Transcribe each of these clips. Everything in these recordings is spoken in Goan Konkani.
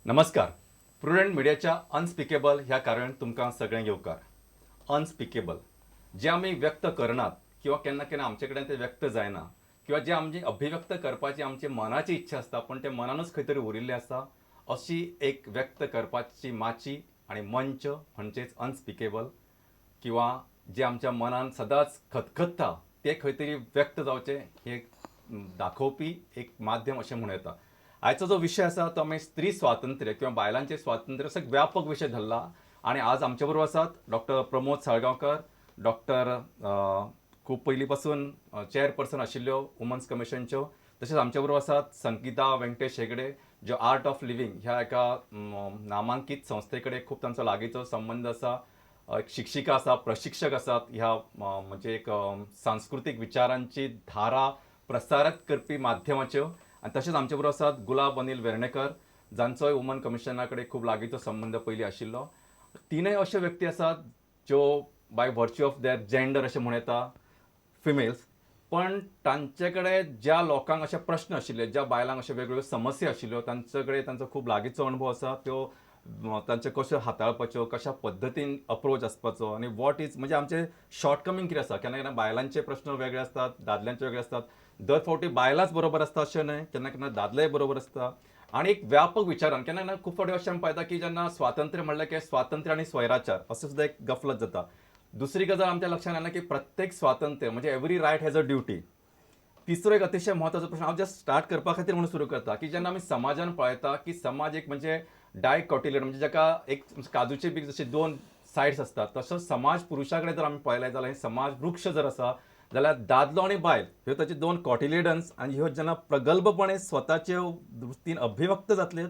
नमस्कार. प्रुडंट मिडियाच्या अनस्पिकेबल ह्या कारण तुमकां सगळ्यांक येवकार. अनस्पिकेबल जे आमी व्यक्त करनात किंवा केन्ना केन्ना आमचे कडेन ते व्यक्त जायना किंवा जे आमची अभिव्यक्त करपाची आमची मनाची इच्छा आसता, पण ते मनानूच खंय तरी उरिल्लें आसता, अशी एक व्यक्त करपाची माची आणि मंच म्हणजेच अनस्पिकेबल. किंवा जे आमच्या मनान सदांच खतखत्ता ते खंय तरी व्यक्त जावचें हे दाखोवपी एक माध्यम अशें म्हणूं येता. आयचो जो विशय आसा तो आमी स्त्री स्वातंत्र्य किंवा बायलांचें स्वातंत्र्य असो एक व्यापक विशय धरला आणि आज आमचे बरोबर आसात डॉक्टर प्रमोद साळगांवकर. डॉक्टर खूब पयलीं पासून चेअरपर्सन आशिल्ल्यो वुमन्स कमिशनच्यो. तशेंच आमचे बरोबर आसात संगीता व्यंकटेश हेगडे, ज्यो आर्ट ऑफ लिव्हिंग ह्या एका नामांकीत संस्थे कडेन खूब तांचो लागींचो संबंद आसा. एक शिक्षिका आसा, प्रशिक्षक आसात ह्या म्हणजे एक सांस्कृतीक विचारांची धारा प्रसारीत करपी माध्यमाच्यो. आनी तशेंच आमचे बरोबर आसात गुलाब अनिल वेर्णेकर, जांचोय वुमन कमिशना कडेन खूब लागींचो संबंद पयलीं आशिल्लो. तिनय अश्यो व्यक्ती आसात ज्यो by virtue of their gender अशें म्हणूं येता फिमेल्स, पण तांचे कडेन ज्या लोकांक अशे प्रश्न आशिल्ले, ज्या बायलांक अश्यो वेगवेगळ्यो समस्या आशिल्ल्यो, तांचे कडेन तांचो खूब लागींचो अणभव आसा. त्यो तांचे कश्यो हाताळपाच्यो, कशा पद्दतीन अप्रोच आसपाचो आनी what is म्हणजे आमचे शॉर्टकमिंग कितें आसा. केन्ना केन्ना बायलांचे प्रश्न वेगळे आसतात, दादल्यांचे वेगळे आसतात. दर फावटी बायलांच बरोबर आसता अशें न्हय, केन्ना केन्ना दादलेय बरोबर आसता. आनी एक व्यापक विचारान केन्ना केन्ना खूब फावटी अशें आमी पळयता की जेन्ना स्वातंत्र्य म्हणलें की स्वातंत्र्य आनी स्वैराचार असो सुद्दां एक गफलत जाता. दुसरी गजाल आमच्या लक्षात येना की प्रत्येक स्वातंत्र्य म्हणजे every right has a duty. तिसरो एक अतिशय म्हत्वाचो प्रश्न हांव जस्ट स्टार्ट करपा खातीर म्हणून सुरू करता की जेन्ना आमी समाजान पळयता की समाज एक म्हणजे डायकॉटिलियन, म्हणजे जाका एक काजूचे बीक जशे दोन सायड्स आसतात, तसोच समाज पुरुशा कडेन जर आमी पळयलें जाल्यार हे समाज वृक्ष जर आसा जाल्यार दादलो आनी बायल ह्यो ताचे दोन कॉटिलिडन्स आनी ह्यो जेन्ना प्रगल्भपणे स्वताचे वृत्तीन अभिव्यक्त जातले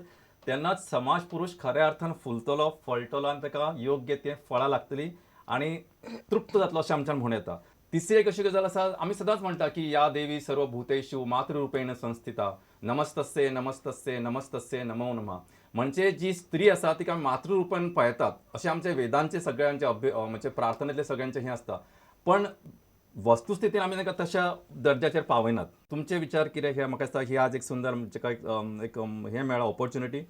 तेन्नाच समाज पुरुश खऱ्या अर्थान फुलतलो, फळटलो आनी ताका योग्य ते फळां लागतलीं आनी तृप्त जातलो अशें आमच्यान म्हणूं येता. तिसरी एक अशी गजाल आसा, आमी सदांच म्हणटा की या देवी सर्वभूतेषु मातृरूपेण संस्थिता, नमस्तस्यै नमस्तस्यै नमस्तस्यै नमो नमः. म्हणजे जी स्त्री आसा तिका आमी मातृरूपान पळयतात अशें आमचे वेदांचे सगळ्यांचे म्हणजे प्रार्थनेतले सगळ्यांचे हें आसता, पण वस्तुस्थितीन आमी तांकां तशा दर्जाचेर पावयनात. तुमचे विचार कितें हे म्हाका दिसता ही आज एक सुंदर म्हणजे एक हें मेळ्ळा opportunity.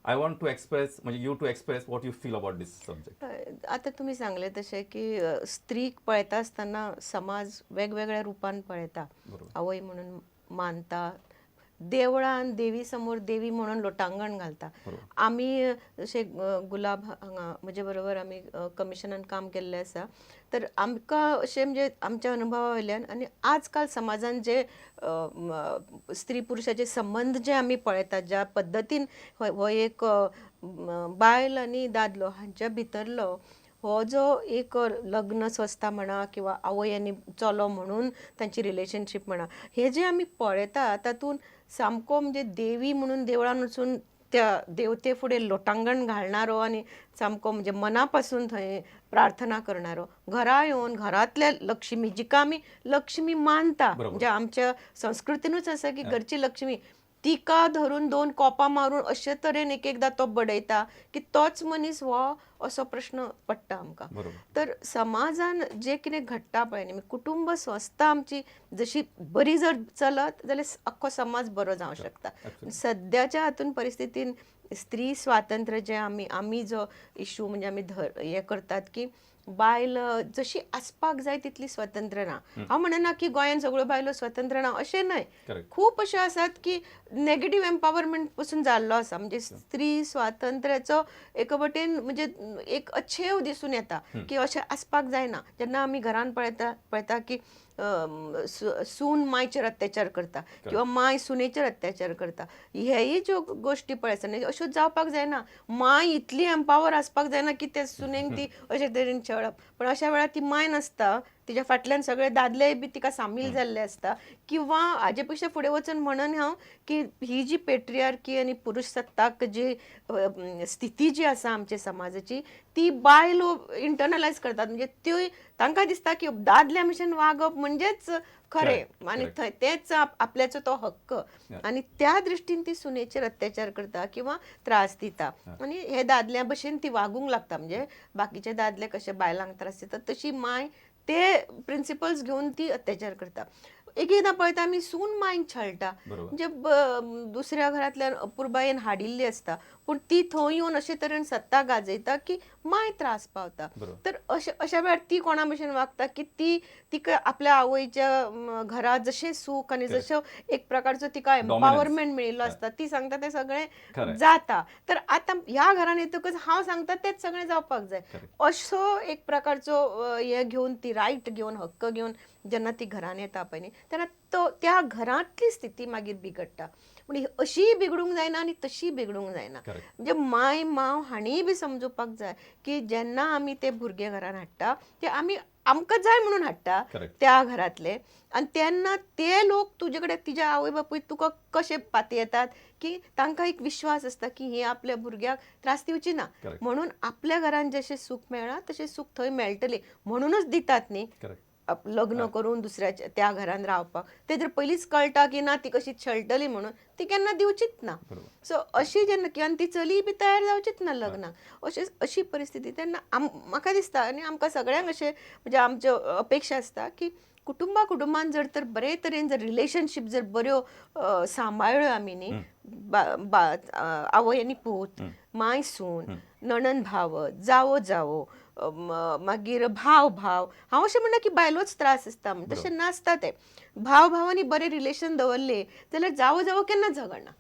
I want to express म्हणजे you to express what you feel about this subject. आतां तुमी सांगलें तशें की स्त्रीक पळयता आसतना समाज वेगवेगळ्या रुपान पळयता. आवय म्हणून मानता, देवळान देवी समोर देवी म्हणून लोटांगण घालता. आमी जशें गुलाब हांगा म्हजे बरोबर आमी कमिशनान काम केल्लें आसा, तर आमकां अशें म्हणजे आमच्या अनुभवा वयल्यान आनी आजकाल समाजान जे स्त्री पुरुशाचे संबंद जे आमी पळयतात, ज्या पद्दतीन हो एक बायल आनी दादलो हांच्या भितरलो हो जो एक लग्न संस्था म्हणा किंवा आवय आनी चलो म्हणून तांची रिलेशनशीप म्हणा, हे जे आमी पळयता तातूंत सामको म्हणजे देवी म्हणून देवळान वचून त्या देवते फुडें लोटांगण घालणारो आनी सामको म्हणजे मना पासून थंय प्रार्थना करणारो घरा येवन घरांतल्या लक्ष्मी जिका आमी लक्ष्मी मानता, म्हणजे आमच्या संस्कृतीनूच आसा की घरची लक्ष्मी, तिका धरून दोन कोपां मारून अशे तरेन एक एकदां तो बडयता की तोच मनीस हो असो प्रश्न पडटा आमकां. तर समाजान जे कितें घडटा पळय न्ही, कुटुंब संस्था आमची जशी बरी जर चलत जाल्यार अख्खो समाज बरो जावंक शकता. सद्याच्या हातून परिस्थितीन स्त्री स्वातंत्र्य जे आमी जो इशू म्हणजे आमी धर हे करतात की बायल जशी आसपाक जाय तितली स्वतंत्र ना. हांव म्हणना की गोंयान सगळ्यो बायलो स्वतंत्र ना अशें न्हय. खूब अशें आसात की नेगेटीव एम्पावरमेंट पसून जाल्लो आसा. म्हणजे स्त्री स्वातंत्र्याचो एका वटेन म्हणजे एक अच्छेव दिसून येता की अशें आसपाक जायना. जेन्ना आमी घरान पळयता की सून मायचेर अत्याचार करता किंवा माय सुनेचेर अत्याचार करता, हेय ज्यो गोश्टी पळयता न्ही, अश्यो जावपाक जायना. माय इतली एम्पावर आसपाक जायना की ते सुनेक ती अशे तरेन छळप, पण अशा वेळार ती माय नासता, तिच्या फाटल्यान सगळे दादलेय बी तिका सामील जाल्ले आसता. किंवा हाजे पेक्षा फुडें वचून म्हणन हांव की ही जी पेट्रियार्की आनी पुरुश सत्ताक जी स्थिती जी आसा आमच्या समाजाची, ती बायलो इंटरनलायज करतात. म्हणजे त्यो तांकां दिसता की दादल्या भशेन वागप म्हणजेच खरें आनी थंय तेच आपल्याचो तो हक्क, आनी त्या दृश्टीन ती सुनेचेर अत्याचार करता किंवा त्रास दिता आनी हे दादल्या भशेन ती वागूंक लागता. म्हणजे बाकीचे दादले कशे बायलांक त्रास दितात तशी माय ते प्रिंसिपल्स घेवन ती अत्याचार करता. एक एकदां पळयता आमी सून मायन छळटा. म्हणजे दुसऱ्या घरांतल्यान अपुरबायेन हाडिल्ली आसता, पूण ती थंय येवन अशे तरेन सत्ता गाजयता की माय त्रास पावता. तर अशे अशा वेळार ती कोणा भशेन वागता की ती तिका आपल्या आवयच्या घरा जशें सूख आनी जशें एक प्रकारचो तिका एम्पावरमेंट मेळिल्लो आसता, ती सांगता तें सगळें जाता. तर आतां ह्या घरान येतकच हांव सांगता तेच सगळें जावपाक जाय, असो एक प्रकारचो हे घेवन ती रायट घेवन हक्क घेवन जेन्ना ती घरान येता पळय न्ही, तेन्ना तो त्या घरांतली स्थिती मागीर बिगडटा. म्हणजे अशीय बिगडूंक जायना आनी तशीय बिगडूंक जायना. म्हणजे माय माव हांणीय बी समजुपाक जाय की जेन्ना आमी ते भुरगे घरान हाडटा ते आमी आमकां जाय म्हणून हाडटा त्या घरांतले, आनी तेन्ना ते लोक तुजे कडेन तिज्या आवय बापूय तुका कशे पातयेतात की तांकां एक विश्वास आसता की हे आपल्या भुरग्याक त्रास दिवची ना, म्हणून आपल्या घरान जशें सूख मेळ्ळां तशें सूख थंय मेळटलें म्हणूनच दितात न्ही लग्न करून दुसऱ्याच्या त्या घरान रावपाक. ते जर पयलींच कळटा की ना ती कशी छळटली म्हणून ती केन्ना दिवचीच ना. सो अशी जेन्ना की आनी ती चली बी तयार जावचीच ना लग्नाक, अशें अशी परिस्थिती तेन्ना म्हाका दिसता आनी आमकां सगळ्यांक अशें म्हणजे आमच्यो अपेक्षा आसता की कुटुंबा कुटुंबान जर तर बरे तरेन जर रिलेशनशीप जर बऱ्यो सांबाळ्यो आमी न्ही, आवय आनी पूत, माय सून, नणन भाव, जावो जावो, मागीर भाव भाव, हांव अशें म्हणना की बायलोच त्रास आसता म्हण, तशें नासता तें. भाव भावांनी बरें रिलेशन दवरलें जाल्यार जावो जावो केन्ना झगडना.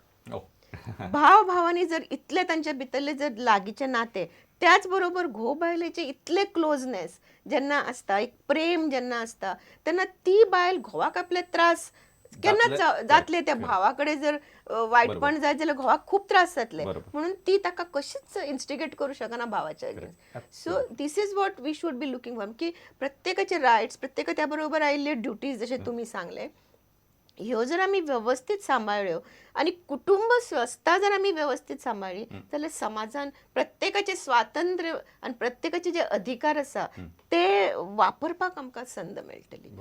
भाव भावांनी जर इतले तांच्या भितरले जर लागींचे नाते, त्याच बरोबर घोव बायलेचे इतले क्लोजनेस जेन्ना आसता, एक प्रेम जेन्ना आसता, तेन्ना ती बायल घोवाक आपले त्रास केन्नाच जातले. त्या भावा कडेन जर वायटपण जायत जाल्यार घोवाक खूब त्रास जातले, म्हणून ती ताका कशीच इन्स्टिगेट करूं शकना भावाच्या against. So this is what we should be looking for, की प्रत्येकाचे रायट्स, प्रत्येका त्या बरोबर आयिल्ले ड्युटीज जशे तुमी सांगले, ह्यो जर आमी वेवस्थीत सांबाळ्यो आनी कुटुंब संस्था जर आमी वेवस्थीत सांबाळ्ळी जाल्यार समाजान प्रत्येकाचें स्वातंत्र्य आनी प्रत्येकाचे जे अधिकार आसा ते वापरपाक आमकां संद मेळटली.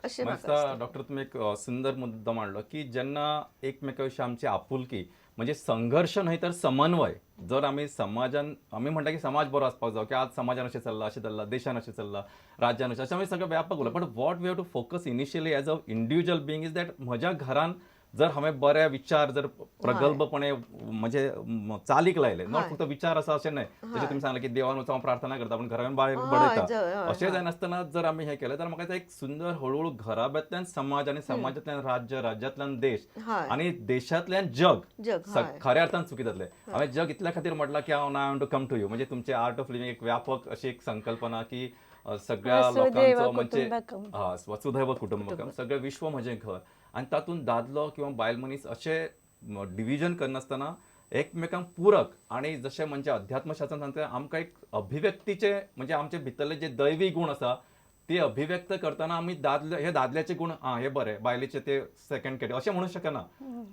अशें म्हाका. डॉक्टर, तुमी एक सुंदर मुद्दो मांडलो की जेन्ना एकमेका विशीं आमची आपुलकी म्हणजे संघर्श न्हय तर समन्वय, जर आमी समाजान आमी म्हणटा की समाज बरो आसपाक जाय, की आज समाजान अशें चल्लां, अशें चल्लां, देशान अशें चल्लां, राज्यान अशें, अशें आमी सगळें व्यापक उरलां. But what we have to focus initially as a individual being is that म्हज्या घरान जर हांवें बरे विचार जर प्रगल्भपणे म्हणजे चालीक लायले, not फक्त विचार आसा अशें न्हय, जशें तुमी सांगलें की देवान वचून हांव प्रार्थना करता पूण घरान बायल बडयता, अशें जायनासतना जर आमी हें केलें तर म्हाका एक सुंदर हळूहळू घराब्यांतल्यान समाज आनी समाजांतल्यान राज्य, राज्यांतल्यान देश आनी देशांतल्यान जग खऱ्या अर्थान चुकी जातलें. हांवें जग इतल्या खातीर म्हटलां की हांव I want to come to you, म्हणजे तुमचें आर्ट ऑफ लिव्हिंग एक व्यापक अशी एक संकल्पना की सगळ्या लोकांचो म्हणजे वसुधैव कुटुंबकम, सगळें विश्व म्हजें घर, आनी तातूंत दादलो किंवा बायल मनीस अशें डिविजन करनासतना एकमेकांक पूरक, आनी जशें म्हणजे अध्यात्मशास्त्रान सांगता आमकां एक अभिव्यक्तीचे म्हणजे आमचे भितरले जे दैवी गुण आसा ते अभिव्यक्त करतना आमी दादले हे दादल्याचे गुण आं हे बरे, बायलेचे ते सेकंड कॅटेगरी अशें म्हणूंक शकना.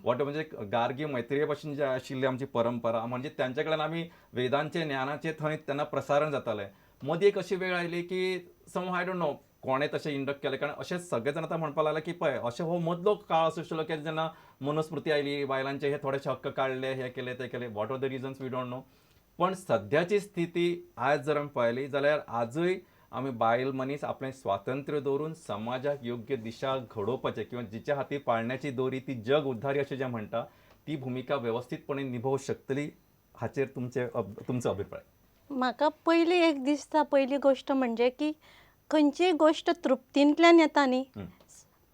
वॉट म्हणजे गार्गी मैत्रिये पासून जे आशिल्ली आमची परंपरा म्हणजे तांचे कडेन आमी वेदांचे ज्ञानाचे थंय तेन्ना प्रसारण जातालें. मदीं एक अशी वेळ आयली की सम I don't know कोणें तशें इंडक्ट केलें, कारण अशें सगळे जाण आतां म्हणपाक लागले की पळय अशें हो मदलो काळ असो आशिल्लो की जेन्ना मनुस्मृती आयली, बायलांचे हे थोडेशे हक्क काडले, हे केले ते केले, what are the reasons we don't know. पण सद्याची स्थिती आयज जर आमी पळयली जाल्यार आजूय आमी बायल मनीस आपलें स्वातंत्र्य दवरून समाजाक योग्य दिशा घडोवपाचें किंवा जिच्या हाती पाळण्याची दोरी ती जग उद्धारी अशें जें म्हणटा ती भुमिका वेवस्थीतपणे निभोवंक शकतली, हाचेर तुमचे तुमचो अभिप्राय. म्हाका पयली एक दिसता, पयली गोश्ट म्हणजे की खंयचीय गोश्ट तृप्तींतल्यान येता न्ही,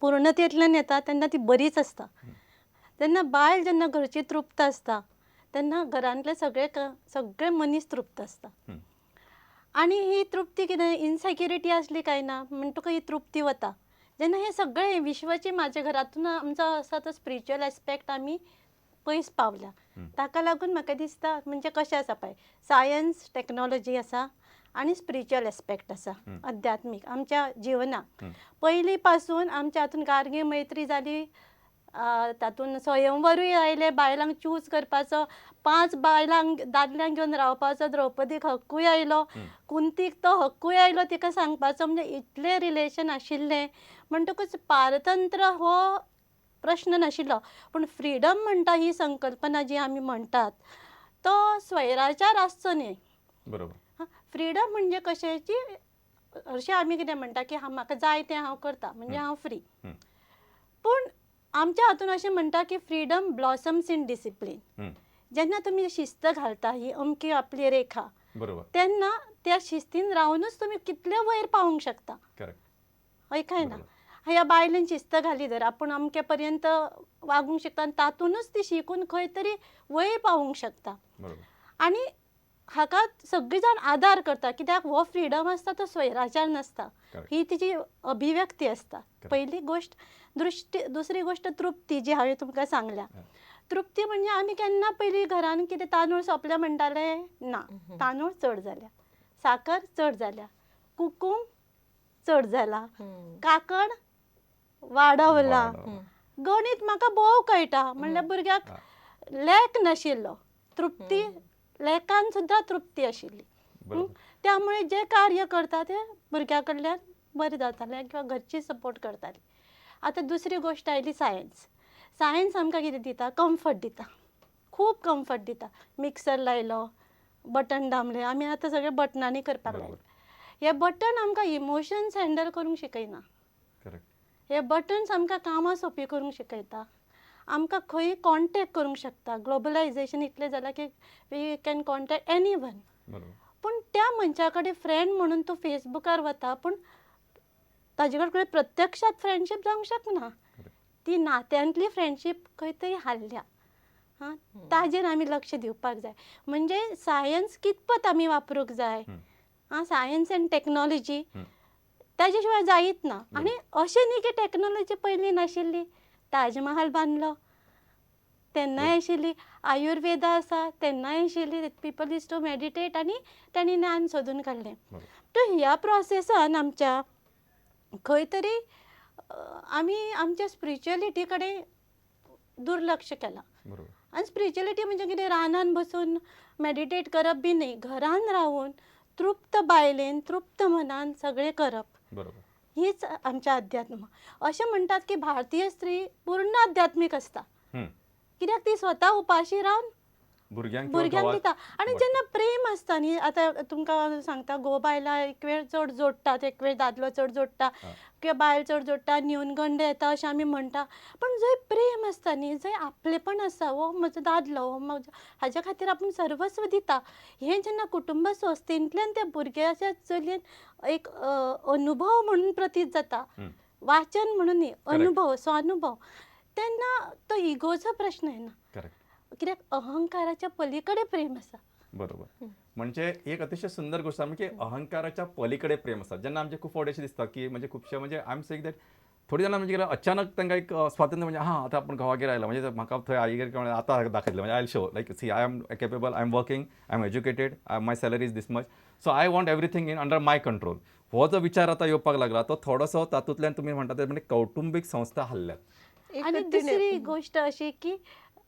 पूर्णतेंतल्यान येता तेन्ना ती बरीच आसता. तेन्ना बायल जेन्ना घरची तृप्त आसता तेन्ना घरांतले सगळे सगळे मनीस तृप्त आसता. आनी ही तृप्ती कितें इनसेक्युरिटी आसली काय ना म्हणटकच ही तृप्ती वता. जेन्ना हें सगळें विश्वाची म्हाज्या घरांतून आमचो आसा तो स्पिरिच्युअल एस्पेक्ट आमी पयस पावल्या. ताका लागून म्हाका दिसता म्हणजे कशें आसा पळय, सायन्स टॅक्नोलॉजी आसा आनी स्पिरिच्युअल एस्पेक्ट आसा अध्यात्मीक आमच्या जिवनाक. पयलीं पासून आमच्या हातून गार्गी मैत्री जाली, तातूंत स्वयंवरूय आयले, बायलांक चूज करपाचो, 5 बायलांक दादल्यांक घेवन रावपाचो द्रौपदीक हक्कूय आयलो, कुंतीक तो हक्कूय आयलो तिका सांगपाचो, म्हणजे इतलें रिलेशन आशिल्लें. म्हणटकूच पारतंत्र हो प्रश्न नाशिल्लो. पूण फ्रिडम म्हणटा ही संकल्पना जी आमी म्हणटात तो स्वैराचार आसचो न्ही. बरोबर. फ्रिडम म्हणजे कशें की हरशीं आमी कितें म्हणटा की म्हाका जाय तें हांव करता म्हणजे हांव फ्री. पूण आमच्या हातून अशें म्हणटा की फ्रिडम ब्लॉसम्स इन डिसिप्लीन. जेन्ना तुमी शिस्त घालता ही अमकी आपली रेखा, तेन्ना त्या शिस्तीन रावनूच तुमी कितले वयर पावूंक शकता. हय काय ना? ह्या बायलेन शिस्त घाली जर आपूण अमके पर्यंत वागूंक शकता आनी तातूंतच ती शिकून खंय तरी वयर पावूंक शकता. आनी हाका सगळीं जाण आदार करता, कित्याक हो फ्रिडम आसता तो स्वैराचार नासता, ही तिची अभिव्यक्ती आसता. पयली गोश्ट दृश्टी, दुसरी गोश्ट तृप्ती जी हांवें तुमकां सांगल्या. तृप्ती म्हणजे आमी केन्ना पयलीं घरान कितें तांदूळ सोंपले म्हणटाले ना, तांदूळ चड जाल्या, साकर चड जाल्या, कुकूम चड जाला, काकण वाडवला, गणीत म्हाका भोव कळटा म्हणल्यार भुरग्याक लेख नाशिल्लो, तृप्ती लेखान सुद्दां तृप्ती आशिल्ली. त्यामुळे जे कार्य करता ते भुरग्या कडल्यान बरें जातालें किंवा घरची सपोर्ट करताली. आतां दुसरी गोश्ट आयली सायन्स. सायन्स आमकां कितें दिता? कम्फर्ट दिता, खूब कम्फर्ट दिता. मिक्सर लायलो, बटन दामलें, आमी आतां सगळें बटनांनी करपाक लागले. हे बटन आमकां इमोशन्स हँडल करूंक शिकयना. हे बटन्स आमकां कामां सोंपी करूंक शिकयता, आमकां खंय कॉन्टेक्ट करूंक शकता. ग्लोबलायजेशन इतलें जालां की we can contact any one. पूण त्या मनशा कडेन फ्रेंड म्हणून तूं फेसबुकार वता, पूण ताजे कडेन प्रत्यक्षात फ्रेंडशीप जावंक शकना. ती नात्यांतली फ्रेंडशीप खंय तरी हाल्ल्या. हां, ताजेर आमी लक्ष दिवपाक जाय. म्हणजे सायन्स कितपत आमी वापरूंक जाय, आं, सायन्स एंड टॅक्नोलॉजी ताजे शिवाय जायत ना. आनी अशें न्ही की टॅक्नोलॉजी पयलीं नाशिल्ली. ताजमहाल बांदलो तेन्नाय आशिल्ली, आयुर्वेदा आसा तेन्नाय आशिल्ली, पीपल यूज टू मेडिटेट आनी तांणी ज्ञान सोदून काडलें. तर ह्या प्रोसेसान आमच्या खंय तरी आमी आमच्या स्पिरिच्युअलिटी कडेन दुर्लक्ष केलां. आनी स्पिरिच्युअलिटी म्हणजे कितें, रानान बसून मेडिटेट करप बी न्ही, घरान रावून तृप्त बायलेन तृप्त मनान सगळें करप, हीच आमच्या अध्यात्म. अशें म्हणटात की भारतीय स्त्री पूर्ण आध्यात्मीक आसता, कित्याक ती स्वता उपाशी रावन भुरग्यांक भुरग्यांक दिता. आनी जेन्ना प्रेम आसता न्ही, आतां तुमकां सांगता, घोव बायलां एक वेळ चड जोडटात, एक वेळ दादलो चड जोडटा किंवा बायल चड जोडटा, न्यूनगंड येता अशें आमी म्हणटा. पूण जंय प्रेम आसता न्ही, जंय आपलेपण आसता, हो म्हजो दादलो, हो म्हजो, हाज्या खातीर आपूण सर्वस्व दिता, हें जेन्ना कुटुंब संस्थेंतल्यान त्या भुरग्याच्या चलयेन एक अनुभव म्हणून प्रतीत जाता, वाचन म्हणून न्ही, अनुभव, स्वानुभव, तेन्ना तो इगोचो प्रश्न येना. कित्याक अहंकाराच्या पलीकडे प्रेम आसा. बरोबर. म्हणजे एक अतिशय सुंदर गोष्ट आसा की अहंकाराच्या पलीकडे प्रेम आसा. जेन्ना आमचे खूब फावटी अशें दिसता की म्हणजे खुबशे म्हणजे I am saying that थोडी जाणां म्हणजे कितें अचानक तांकां एक स्वातंत्र्य, म्हणजे हां आतां आपूण घोवागेर आयला, म्हणजे म्हाका थंय आईगेर किंवा आतां दाखयतलें, म्हणजे I show like see I am capable, I am working, I am educated, my salary is this much, so I want everything in under my control. हो जो विचार आतां येवपाक लागला तो थोडोसो तातूंतल्यान तुमी म्हणटा ते म्हणजे कौटुंबीक संस्था हल्ल्यात. आनी दुसरी गोश्ट अशी की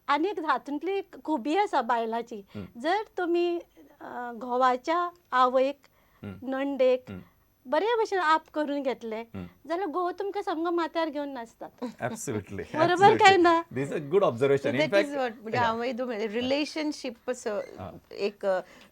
आनी एक हातूंतली खुबी आसा बायलाची, जर तुमी घोवाच्या आवयक नंडेक बरे भशेन आप करून घेतले जाल्यार घोव तुमकां सामको माथ्यार घेवन नाचतात. ॲब्सोल्युटली. बरोबर काय ना? This a good observation. That is what म्हणजे हांव रिलेशनशीप एक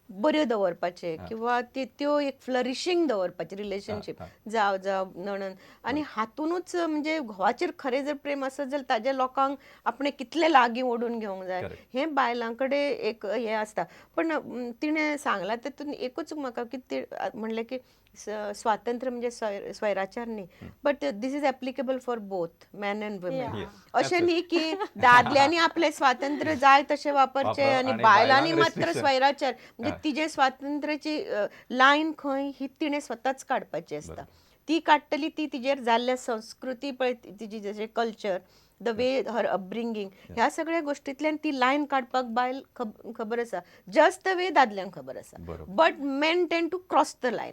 बऱ्यो दवरपाचे किंवा त्यो एक फ्लरिशींग दवरपाचे रिलेशनशीप, जाव जाव नणन, आनी हातूनच म्हणजे घोवाचेर खरें जर प्रेम आसत जाल्यार ताज्या लोकांक आपणें कितलें लागीं ओडून घेवंक जाय, हें बायलां कडेन एक हें आसता. पण तिणें सांगलां तेतून एकूच म्हाका की ती म्हणलें की स्वातंत्र्य म्हणजे स्वैराचार न्ही, but this is applicable for both man and women. अशें न्ही की दादल्यांनी आपलें स्वातंत्र्य जाय तशें वापरचें आनी बायलांनी मात्र स्वैराचार, म्हणजे तिजे स्वातंत्र्याची लायन खंय ही तिणें स्वताच काडपाची आसता. ती काडटली ती तिजेर जाल्ल्या संस्कृती पळय, तिजी जशें culture, the way her upbringing, ह्या सगळ्या गोष्टींतल्यान ती लायन काडपाक बायल खबर आसा, जस्ट the way दादल्यांक खबर आसा, but men tend to cross the line.